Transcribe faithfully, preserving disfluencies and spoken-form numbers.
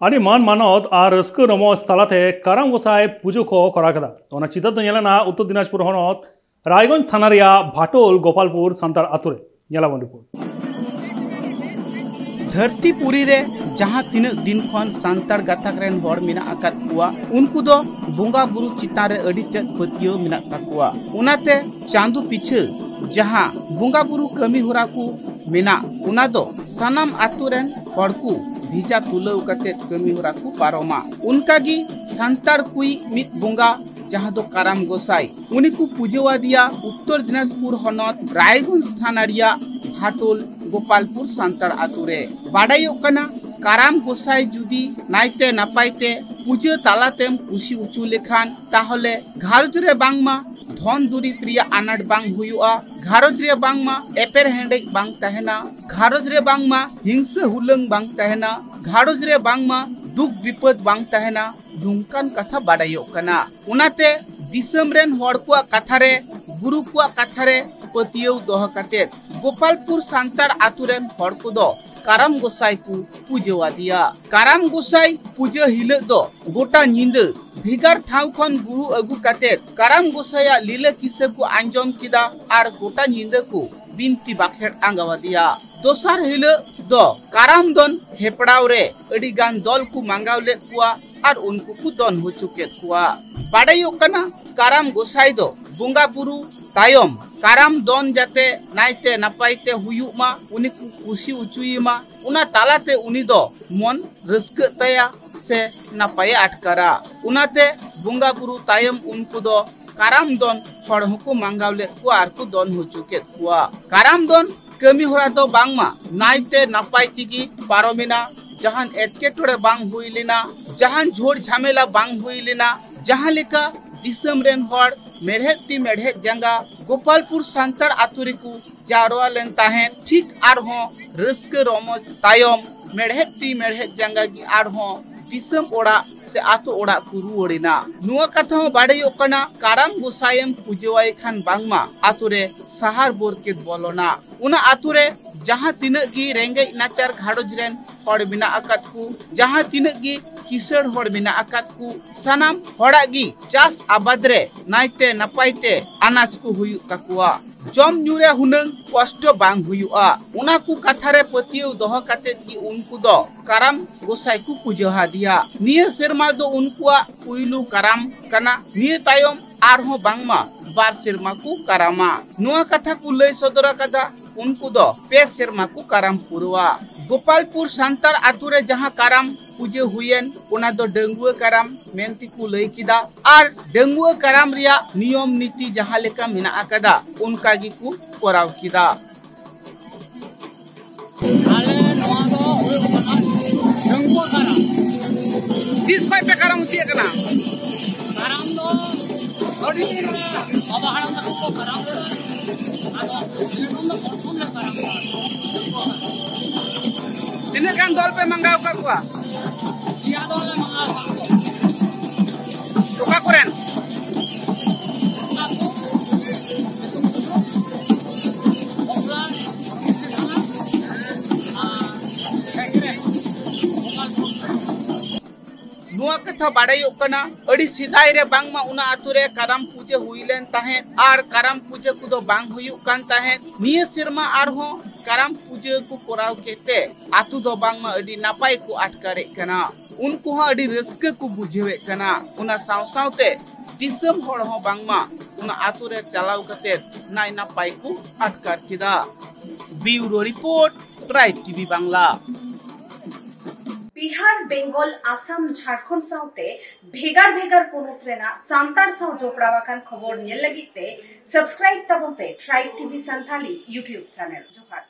ᱟᱹᱰᱤ ᱢᱟᱱ ᱢᱟᱱᱚᱛ ᱟᱨ ᱨᱟᱹᱥᱠᱟᱹ ᱨᱚᱢᱚᱡᱽ ᱛᱟᱞᱟᱛᱮ ᱠᱟᱨᱟᱢ ᱜᱚᱸᱥᱟᱭ ᱯᱩᱡᱟᱹ ᱠᱚ ᱠᱚᱨᱟᱣ ᱠᱮᱫᱟ᱾ ᱚᱱᱟ ᱪᱤᱛᱟᱹᱨ ᱫᱚ ᱧᱮᱞ ᱮᱱᱟ ᱩᱛᱛᱚᱨ ᱫᱤᱱᱟᱡᱽᱯᱩᱨ ᱦᱚᱱᱚᱛ ᱨᱟᱭᱜᱚᱸᱡᱽ ᱛᱷᱟᱱᱟ ᱨᱮᱭᱟᱜ ᱵᱷᱟᱴᱳᱞ ᱜᱳᱯᱟᱞᱯᱩᱨ ᱥᱟᱱᱛᱟᱲ ᱟᱛᱳ ᱨᱮ᱾ ᱧᱮᱞᱟᱵᱚᱱ ᱨᱤᱯᱳᱨᱴ᱾ ᱫᱷᱟᱹᱨᱛᱤ ᱯᱩᱨᱤ ᱨᱮ ᱡᱟᱦᱟᱸ ᱛᱤᱱᱟᱹᱜ ᱫᱤᱱ ᱠᱷᱚᱱ ᱥᱟᱱᱛᱟᱲ ᱜᱟᱛᱟᱠ ᱨᱮᱱ ᱦᱚᱲ ᱢᱮᱱᱟᱜ ᱟᱠᱟᱫ ᱠᱚᱣᱟ, ᱩᱱᱠᱩ ᱫᱚ ᱵᱚᱸᱜᱟ ᱵᱩᱨᱩ ᱪᱮᱛᱟᱱ ᱨᱮ ᱟᱹᱰᱤ ᱛᱮᱫ ᱯᱟᱹᱛᱭᱟᱹᱣ ᱢᱮᱱᱟᱜ ᱛᱟᱠᱚᱣᱟ᱾ ᱚᱱᱟᱛᱮ ᱪᱟᱸᱫᱚ ᱯᱤᱪᱷᱟᱹ ᱡᱟᱦᱟᱸ ᱵᱚᱸᱜᱟ ᱵᱩᱨᱩ ᱠᱟᱹᱢᱤ ᱦᱚᱨᱟ ᱠᱚ ᱢᱮᱱᱟᱜ, ᱚᱱᱟ ᱫᱚ ᱥᱟᱱᱟᱢ ᱟᱛᱳ ᱨᱮᱱ ᱦᱚᱲ ᱠᱚ ᱵᱷᱮᱡᱟ ᱛᱩᱞᱟᱹᱣ ᱠᱟᱛᱮ ᱠᱟᱹᱢᱤ ᱦᱚᱨᱟ ᱠᱚ ᱯᱟᱨᱚᱢᱟ᱾ ᱚᱱᱠᱟᱜᱮ ᱥᱟᱱᱛᱟᱲ ᱠᱚᱭᱤᱡ ᱢᱤᱫ ᱵᱚᱸᱜᱟ, ᱡᱟᱦᱟᱸ ᱫᱚ ᱠᱟᱨᱟᱢ ᱜᱚᱸᱥᱟᱭ, ᱩᱱᱤ ᱠᱚ ᱯᱩᱡᱟᱹᱣᱟᱫᱮᱭᱟ ᱩᱛᱛᱚᱨ ᱫᱤᱱᱟᱡᱽᱯᱩᱨ ᱦᱚᱱᱚᱛ ᱨᱟᱭᱜᱚᱸᱡᱽ ᱛᱷᱟᱱᱟ ᱨᱮᱭᱟᱜ ᱵᱷᱟᱴᱳᱞ ᱜᱳᱯᱟᱞᱯᱩᱨ ᱥᱟᱱᱛᱟᱲ ᱟᱛᱳ ᱨᱮ᱾ ᱵᱟᱰᱟᱭᱚᱜ ᱠᱟᱱᱟ, ᱠᱟᱨᱟᱢ ᱜᱚᱸᱥᱟᱭ ᱡᱩᱫᱤ ᱱᱟᱭᱛᱮ ᱱᱟᱯᱟᱭ ᱛᱮ ᱯᱩᱡᱟᱹ ᱛᱟᱞᱟᱛᱮᱢ ᱠᱩᱥᱤ ᱦᱚᱪᱚ ᱞᱮᱠᱷᱟᱱ, ᱛᱟᱦᱚᱞᱮ ᱜᱷᱟᱨᱚᱸᱡᱽ ᱨᱮ ᱵᱟᱝᱢᱟ ᱫᱷᱚᱱ ᱫᱩᱨᱤᱵ ᱨᱮᱭᱟᱜ ᱟᱱᱟᱴ ᱵᱟᱝ ᱦᱩᱭᱩᱜᱼᱟ, ᱜᱷᱟᱨᱚᱸᱡᱽ ᱨᱮ ᱵᱟᱝᱢᱟ ᱮᱯᱮᱨ ᱦᱮᱸᱰᱮᱡ ᱵᱟᱝ ᱛᱟᱦᱮᱱᱟ, ᱜᱷᱟᱨᱚᱸᱡᱽ ᱨᱮ ᱵᱟᱝᱢᱟ ᱦᱤᱝᱥᱟᱹ ᱦᱩᱞᱟᱹᱝ ᱵᱟᱝ ᱛᱟᱦᱮᱱᱟ, ᱜᱷᱟᱨᱚᱸᱡᱽ ᱨᱮ ᱵᱟᱝᱢᱟ ᱫᱩᱠ ᱵᱤᱯᱚᱫ ᱵᱟᱝ ᱛᱟᱦᱮᱱᱟ, ᱱᱚᱝᱠᱟᱱ ᱠᱟᱛᱷᱟ ᱵᱟᱰᱟᱭᱚᱜ ᱠᱟᱱᱟ᱾ ᱚᱱᱟᱛᱮ ᱫᱤᱥᱚᱢ ᱨᱮᱱ ᱦᱚᱲ ᱠᱚᱣᱟᱜ ᱠᱟᱛᱷᱟ ᱨᱮ, ᱜᱩᱨᱩ ᱠᱚᱣᱟᱜ ᱠᱟᱛᱷᱟ ᱨᱮ ᱯᱟᱹᱛᱭᱟᱹᱣ ᱫᱚᱦᱚ ᱠᱟᱛᱮ ᱜᱳᱯᱟᱞᱯᱩᱨ ᱥᱟᱱᱛᱟᱲ ᱟᱛᱳ ᱨᱮᱱ ᱦᱚᱲ ᱠᱚᱫᱚ ᱠᱟᱨᱟᱢ ᱜᱚᱸᱥᱟᱭ ᱠᱚ ᱯᱩᱡᱟᱹᱣᱟᱫᱮᱭᱟ᱾ ᱠᱟᱨᱟᱢ ᱜᱚᱸᱥᱟᱭ ᱯᱩᱡᱟᱹ ᱦᱤᱞᱳᱜ ᱫᱚ ᱜᱚᱴᱟ ᱧᱤᱫᱟᱹ ᱵᱷᱮᱜᱟᱨ ᱴᱷᱟᱶ ᱠᱷᱚᱱ ᱜᱩᱨᱩ ᱟᱹᱜᱩ ᱠᱟᱛᱮ ᱠᱟᱨᱟᱢ ᱜᱚᱸᱥᱟᱭᱟᱜ ᱞᱤᱞᱟᱹ ᱠᱤᱥᱟᱹ ᱠᱚ ᱟᱸᱡᱚᱢ ᱠᱮᱫᱟ ᱟᱨ ᱜᱚᱴᱟ ᱧᱤᱫᱟᱹ ᱠᱚ ᱵᱤᱱᱛᱤ ᱵᱟᱠᱷᱮᱲ ᱟᱸᱜᱟᱣᱟᱫᱮᱭᱟ᱾ ᱫᱚᱥᱟᱨ ᱦᱤᱞᱳᱜ ᱫᱚ ᱠᱟᱨᱟᱢ ᱫᱚᱱ ᱦᱮᱯᱲᱟᱣ ᱨᱮ ᱟᱹᱰᱤ ᱜᱟᱱ ᱫᱚᱞ ᱠᱚ ᱢᱟᱸᱜᱟᱣ ᱞᱮᱫ ᱠᱚᱣᱟ ᱟᱨ ᱩᱱᱠᱩ ᱠᱚ ᱫᱚᱱ ᱦᱚᱪᱚ ᱠᱮᱫ ᱠᱚᱣᱟ᱾ ᱵᱟᱰᱟᱭᱚᱜ ᱠᱟᱱᱟ, ᱠᱟᱨᱟᱢ ᱜᱚᱸᱥᱟᱭ ᱫᱚ ᱵᱚᱸᱜᱟ ᱵᱩᱨᱩ ᱛᱟᱭᱚᱢ ᱠᱟᱨᱟᱢ ᱫᱚᱱ ᱡᱟᱛᱮ ᱱᱟᱭᱛᱮ ᱱᱟᱯᱟᱭ ᱛᱮ ᱦᱩᱭᱩᱜ ᱢᱟ, ᱩᱱᱤ ᱠᱚ ᱠᱩᱥᱤ ᱦᱚᱪᱚᱭᱮ ᱢᱟ, ᱚᱱᱟ ᱛᱟᱞᱟᱛᱮ ᱩᱱᱤ ᱫᱚ ᱢᱚᱱ ᱨᱟᱹᱥᱠᱟᱹᱜ ᱛᱟᱭᱟ ᱥᱮ ᱱᱟᱯᱟᱭᱮ ᱟᱴᱠᱟᱨᱟ᱾ ᱚᱱᱟᱛᱮ ᱵᱚᱸᱜᱟ ᱵᱩᱨᱩ ᱛᱟᱭᱚᱢ ᱩᱱᱠᱩ ᱫᱚ ᱠᱟᱨᱟᱢ ᱫᱚᱱ ᱦᱚᱲ ᱦᱚᱸᱠᱚ ᱢᱟᱸᱜᱟᱣ ᱞᱮᱫ ᱠᱚᱣᱟ ᱟᱨ ᱠᱚ ᱫᱚᱱ ᱦᱚᱪᱚ ᱠᱮᱫ ᱠᱚᱣᱟ᱾ ᱠᱟᱨᱟᱢ ᱫᱚᱱ ᱠᱟᱹᱢᱤ ᱦᱚᱨᱟ ᱫᱚ ᱵᱟᱝᱢᱟ ᱱᱟᱭᱛᱮ ᱱᱟᱯᱟᱭ ᱛᱮᱜᱮ ᱯᱟᱨᱚᱢᱮᱱᱟ, ᱡᱟᱦᱟᱱ ᱮᱴᱠᱮᱴᱚᱬᱮ ᱵᱟᱝ ᱦᱩᱭ ᱞᱮᱱᱟ, ᱡᱟᱦᱟᱱ ᱡᱷᱩᱲ ᱡᱷᱟᱢᱮᱞᱟ ᱵᱟᱝ ᱦᱩᱭ ᱞᱮᱱᱟ᱾ ᱡᱟᱦᱟᱸ ᱞᱮᱠᱟ ᱫᱤᱥᱚᱢ ᱨᱮᱱ ᱦᱚᱲ ᱢᱮᱲᱦᱮᱫ ᱛᱤ ᱢᱮᱲᱦᱮᱫ ᱡᱟᱸᱜᱟ ᱜᱳᱯᱟᱞᱯᱩᱨ ᱥᱟᱱᱛᱟᱲ ᱟᱛᱳ ᱨᱮᱠᱚ ᱡᱟᱣᱨᱟ ᱞᱮᱱ ᱛᱟᱦᱮᱸᱫ, ᱴᱷᱤᱠ ᱟᱨᱦᱚᱸ ᱨᱟᱹᱥᱠᱟᱹ ᱨᱚᱢᱚᱡᱽ ᱛᱟᱭᱚᱢ ᱢᱮᱲᱦᱮᱫ ᱛᱤ ᱢᱮᱲᱦᱮᱫ ᱡᱟᱸᱜᱟ ᱜᱮ ᱟᱨᱦᱚᱸ ᱫᱤᱥᱚᱢ ᱚᱲᱟᱜ ᱥᱮ ᱟᱛᱳ ᱚᱲᱟᱜ ᱠᱚ ᱨᱩᱣᱟᱹᱲ ᱮᱱᱟ᱾ ᱱᱚᱣᱟ ᱠᱟᱛᱷᱟ ᱦᱚᱸ ᱵᱟᱰᱟᱭᱚᱜ ᱠᱟᱱᱟ, ᱠᱟᱨᱟᱢ ᱜᱚᱸᱥᱟᱭᱮᱢ ᱯᱩᱡᱟᱹᱣᱟᱭ ᱠᱷᱟᱱ ᱵᱟᱝᱢᱟ ᱟᱛᱳ ᱨᱮ ᱥᱟᱦᱟᱨ ᱵᱚᱨᱠᱮᱛ ᱵᱚᱞᱚᱱᱟ᱾ ᱚᱱᱟ ᱟᱛᱳ ᱨᱮ ᱡᱟᱦᱟᱸ ᱛᱤᱱᱟᱹᱜ ᱜᱮ ᱨᱮᱸᱜᱮᱡ ᱱᱟᱪᱟᱨ ᱜᱷᱟᱨᱚᱸᱡᱽ ᱨᱮᱱ ᱦᱚᱲ ᱢᱮᱱᱟᱜ ᱟᱠᱟᱫ ᱠᱚ, ᱡᱟᱦᱟᱸ ᱛᱤᱱᱟᱹᱜ ᱜᱮ ᱠᱤᱥᱟᱹᱬ ᱦᱚᱲ ᱢᱮᱱᱟᱜ ᱟᱠᱟᱫ ᱠᱚ, ᱥᱟᱱᱟᱢ ᱦᱚᱲᱟᱜ ᱜᱮ ᱪᱟᱥ ᱟᱵᱟᱫ ᱨᱮ ᱱᱟᱭᱛᱮ ᱱᱟᱯᱟᱭ ᱛᱮ ᱟᱱᱟᱡ ᱠᱚ ᱦᱩᱭᱩᱜ ᱛᱟᱠᱚᱣᱟ᱾ ᱡᱚᱢ ᱧᱩ ᱨᱮ ᱦᱩᱱᱟᱹᱝ ᱠᱚᱥᱴᱚ ᱵᱟᱝ ᱦᱩᱭᱩᱜᱼᱟ᱾ ᱚᱱᱟ ᱠᱚ ᱠᱟᱛᱷᱟ ᱨᱮ ᱯᱟᱹᱛᱭᱟᱹᱣ ᱫᱚᱦᱚ ᱠᱟᱛᱮᱫ ᱜᱮ ᱩᱱᱠᱩ ᱫᱚ ᱠᱟᱨᱟᱢ ᱜᱚᱸᱥᱟᱭ ᱠᱚ ᱯᱩᱡᱟᱹ ᱟᱫᱮᱭᱟ᱾ ᱱᱤᱭᱟᱹ ᱥᱮᱨᱢᱟ ᱫᱚ ᱩᱱᱠᱩᱣᱟᱜ ᱯᱩᱭᱞᱩ ᱠᱟᱨᱟᱢ ᱠᱟᱱᱟ᱾ ᱱᱤᱭᱟᱹ ᱛᱟᱭᱚᱢ ᱟᱨᱦᱚᱸ ᱵᱟᱝᱢᱟ ᱵᱟᱨ ᱥᱮᱨᱢᱟ ᱠᱚ ᱠᱟᱨᱟᱢᱟ᱾ ᱱᱚᱣᱟ ᱠᱟᱛᱷᱟ ᱠᱚ ᱞᱟᱹᱭ ᱥᱚᱫᱚᱨ ᱟᱠᱟᱫᱟ᱾ ᱩᱱᱠᱩ ᱫᱚ ᱯᱮ ᱥᱮᱨᱢᱟ ᱠᱚ ᱠᱟᱨᱟᱢ ᱯᱩᱨᱟᱹᱣᱟ᱾ ᱜᱳᱯᱟᱞᱯᱩᱨ ᱥᱟᱱᱛᱟᱲ ᱟᱛᱳ ᱨᱮ ᱡᱟᱦᱟᱸ ᱠᱟᱨᱟᱢ ᱯᱩᱡᱟᱹ ᱦᱩᱭᱮᱱ, ᱚᱱᱟ ᱫᱚ ᱰᱟᱺᱜᱩᱣᱟᱹ ᱠᱟᱨᱟᱢ ᱢᱮᱱᱛᱮ ᱠᱚ ᱞᱟᱹᱭ ᱠᱮᱫᱟ᱾ ᱟᱨ ᱰᱟᱺᱜᱩᱣᱟᱹ ᱠᱟᱨᱟᱢ ᱨᱮᱭᱟᱜ ᱱᱤᱭᱚᱢ ᱱᱤᱛᱤ ᱡᱟᱦᱟᱸ ᱞᱮᱠᱟ ᱢᱮᱱᱟᱜ ᱟᱠᱟᱫᱟ, ᱚᱱᱠᱟ ᱜᱮᱠᱚ ᱠᱚᱨᱟᱣ ᱠᱮᱫᱟ᱾ ᱟᱞᱮ ᱱᱚᱣᱟ ᱫᱚ ᱦᱩᱭᱩᱜ ᱠᱟᱱᱟ ᱰᱟᱺᱜᱩᱣᱟᱹ ᱠᱟᱨᱟᱢ᱾ ᱛᱤᱥ ᱠᱷᱚᱱ ᱯᱮ ᱠᱟᱨᱟᱢ ᱦᱚᱪᱚᱭᱮᱫ ᱠᱟᱱᱟ? ᱠᱟᱨᱟᱢ ᱫᱚ ᱟᱹᱰᱤ ᱫᱤᱱ ᱨᱮ ᱵᱟᱵᱟ ᱦᱟᱲᱟᱢ ᱛᱟᱠᱚ ᱠᱚ ᱠᱟᱨᱟᱢ ᱞᱮᱫᱟ᱾ ᱟᱫᱚ ᱱᱤᱛᱚᱝ ᱫᱚ ᱯᱨᱚᱛᱷᱚᱢ ᱞᱮ ᱠᱟᱨᱟᱢ ᱠᱟᱱᱟ᱾ ᱛᱤᱱᱟᱹᱜ ᱜᱟᱱ ᱫᱚᱞ ᱯᱮ ᱢᱟᱸᱜᱟᱣ ᱟᱠᱟᱫ ᱠᱚᱣᱟ? ᱯᱮᱭᱟ ᱫᱚᱞ ᱞᱮ ᱢᱟᱸᱜᱟᱣ ᱟᱠᱟᱫ ᱠᱚᱣᱟ᱾ ᱚᱠᱟ ᱠᱚᱨᱮᱱ? ᱚᱠᱟ ᱠᱚ? ᱵᱚᱜᱽᱞᱟ, ᱟᱨ ᱥᱮᱠᱨᱮ, ᱜᱳᱯᱟᱞᱯᱩᱨ᱾ ᱱᱚᱣᱟ ᱠᱟᱛᱷᱟ ᱵᱟᱲᱟᱭᱚᱜ ᱠᱟᱱᱟ, ᱟᱹᱰᱤ ᱥᱮᱫᱟᱭ ᱨᱮ ᱵᱟᱝᱢᱟ ᱚᱱᱟ ᱟᱛᱳ ᱨᱮ ᱠᱟᱨᱟᱢ ᱯᱩᱡᱟᱹ ᱦᱩᱭ ᱞᱮᱱ ᱛᱟᱦᱮᱸᱫ ᱟᱨ ᱠᱟᱨᱟᱢ ᱯᱩᱡᱟᱹ ᱠᱚᱫᱚ ᱵᱟᱝ ᱦᱩᱭᱩᱜ ᱠᱟᱱ ᱛᱟᱦᱮᱸᱫ᱾ ᱱᱤᱭᱟᱹ ᱥᱮᱨᱢᱟ ᱟᱨᱦᱚᱸ ᱠᱟᱨᱟᱢ ᱯᱩᱡᱟᱹ ᱠᱚ ᱠᱚᱨᱟᱣ ᱠᱮᱫ ᱛᱮ ᱟᱛᱳ ᱫᱚ ᱵᱟᱝᱢᱟ ᱟᱹᱰᱤ ᱱᱟᱯᱟᱭ ᱠᱚ ᱟᱴᱠᱟᱨᱮᱫ ᱠᱟᱱᱟ᱾ ᱩᱱᱠᱩ ᱦᱚᱸ ᱟᱹᱰᱤ ᱨᱟᱹᱥᱠᱟᱹ ᱠᱚ ᱵᱩᱡᱷᱟᱹᱣᱮᱫ ᱠᱟᱱᱟ᱾ ᱚᱱᱟ ᱥᱟᱶ ᱥᱟᱶᱛᱮ ᱫᱤᱥᱚᱢ ᱦᱚᱲ ᱦᱚᱸ ᱵᱟᱝᱢᱟ ᱚᱱᱟ ᱟᱛᱳ ᱨᱮ ᱪᱟᱞᱟᱣ ᱠᱟᱛᱮ ᱱᱟᱭ ᱱᱟᱯᱟᱭ ᱠᱚ ᱟᱴᱠᱟᱨ ᱠᱮᱫᱟ᱾ Bureau report, tribe TV Bangla. Bihar, Bengal, Assam, Jharkhand ᱥᱟᱶᱛᱮ ᱵᱷᱮᱜᱟᱨ ᱵᱷᱮᱜᱟᱨ ᱯᱚᱱᱚᱛ ᱨᱮᱱᱟᱜ ᱥᱟᱱᱛᱟᱲ ᱥᱟᱶ ᱡᱚᱯᱲᱟᱣ ᱟᱠᱟᱱ ᱠᱷᱚᱵᱚᱨ ᱧᱮᱞ ᱞᱟᱹᱜᱤᱫ ᱛᱮ subscribe ᱛᱟᱵᱚᱱ ᱯᱮ Tribe T V Santali YouTube channel᱾ ᱡᱚᱦᱟᱨ᱾